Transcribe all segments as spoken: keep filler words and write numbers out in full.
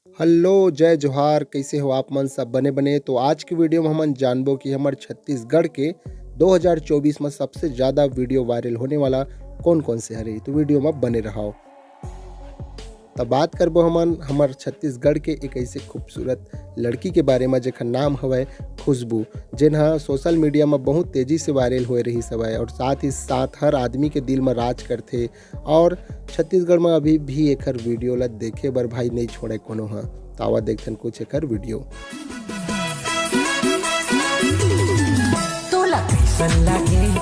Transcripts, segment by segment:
Hello, जय जोहार, कैसे हो आप मन? सब बने बने? तो आज की वीडियो में हमन जानबो कि हमर छत्तीसगढ़ के दो हज़ार चौबीस में सबसे ज्यादा वीडियो वायरल होने वाला कौन कौन से हरे। तो वीडियो में बने रहो। तब बात करबो हमन हमर छत्तीसगढ़ के एक ऐसे खूबसूरत लड़की के बारे में, जेकर नाम हवय खुशबू, जेन ह सोशल मीडिया में बहुत तेजी से वायरल होए रहिस हवय और साथ ही साथ हर आदमी के दिल में राज करथे। और छत्तीसगढ़ में अभी भी एकर वीडियो ला देखे बर भाई नहीं छोड़े कोनो ह। तो आवा देखथन कुछ एकर वीडियो। तोला कैसन लागे?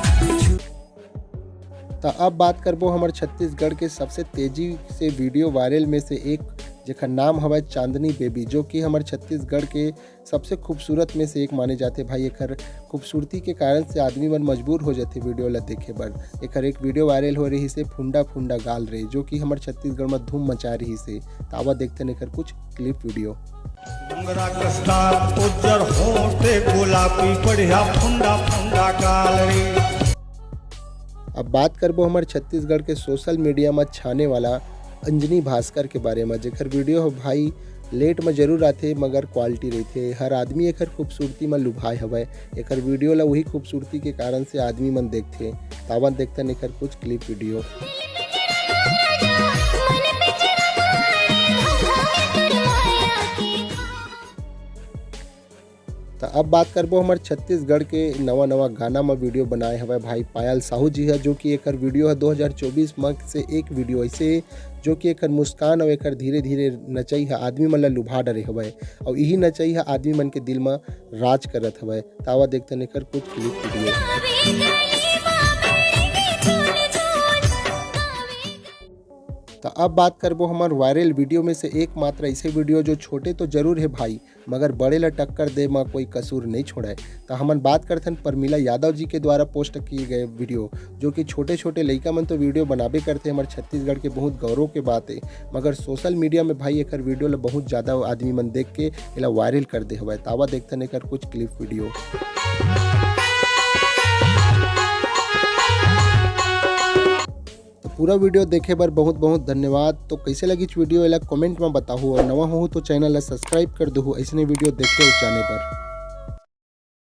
त अब बात करबो हमर छत्तीसगढ़ के सबसे तेजी से वीडियो वायरल में से एक, जेकर नाम हवय चांदनी बेबी, जो कि हमर छत्तीसगढ़ के सबसे खूबसूरत में से एक माने जाथे। भाई, एकर खूबसूरती के कारण से आदमी मन मजबूर हो जाथे वीडियो ला देखे बर। एकर एक वीडियो वायरल हो रहिस हे, फुंडा फुंडा गाल रे, जो कि हमर छत्तीसगढ़ में धूम मचा रहिस हे। त आवा देखथन एकर कुछ क्लिप वीडियो। डोंगरा कस्ता उज्जर होठे गुलाबी बढ़िया फुंडा फुंडा गाल रे। अब बात करबो हमर छत्तीसगढ़ के सोशल मीडिया म छाने वाला अंजनी भास्कर के बारे म, जेकर वीडियो ह भाई लेट म जरूर आथे मगर क्वालिटी रहिथे। हर आदमी एकर खूबसूरती म लुभाए हवय। एकर वीडियो ला उही खूबसूरती के कारण से आदमी मन देखथे। त आवा देखथन एकर कुछ क्लिप वीडियो। त अब बात करबो हमर छत्तीसगढ़ के नवा नवा गाना म वीडियो बनाए हवय भाई पायल साहू जी ह, जो कि एकर वीडियो ह दो हज़ार चौबीस म से एक वीडियो ऐसे हे, जो कि एकर मुस्कान अउ एकर धीरे धीरे नचई ह आदमी मन ल लुभा डरे हवय, अउ इही नचई ह आदमी मन के दिल म राज करत हवय। त आवा देखथन एकर कुछ क्लिप वीडियो। त अब बात करबो हमर वायरल वीडियो में से एकमात्र ऐसे वीडियो, जो छोटे तो जरूर हे भाई, मगर बड़े ला टक्कर दे म कोई कसूर नहीं छोड़े। त हमन बात करथन परमिला यादव जी के द्वारा पोस्ट किए गए वीडियो, जो कि छोटे छोटे लइका मन तो वीडियो बनाबे करथे, हमर छत्तीसगढ़ के बहुत गौरव के बात हे, मगर सोशल मीडिया में भाई एकर वीडियो ला बहुत ज्यादा आदमी मन देख के एला वायरल कर दे हवय। त आवा देखथन एकर कुछ क्लिप वीडियो। तो पूरा वीडियो देखे बर बहुत बहुत धन्यवाद। तो कैसे लगिस वीडियो, एला कमेंट में बताहू, और नवा होहू तो चैनल ला सब्सक्राइब कर देहू ऐसने वीडियो देखे अउ जाने बर।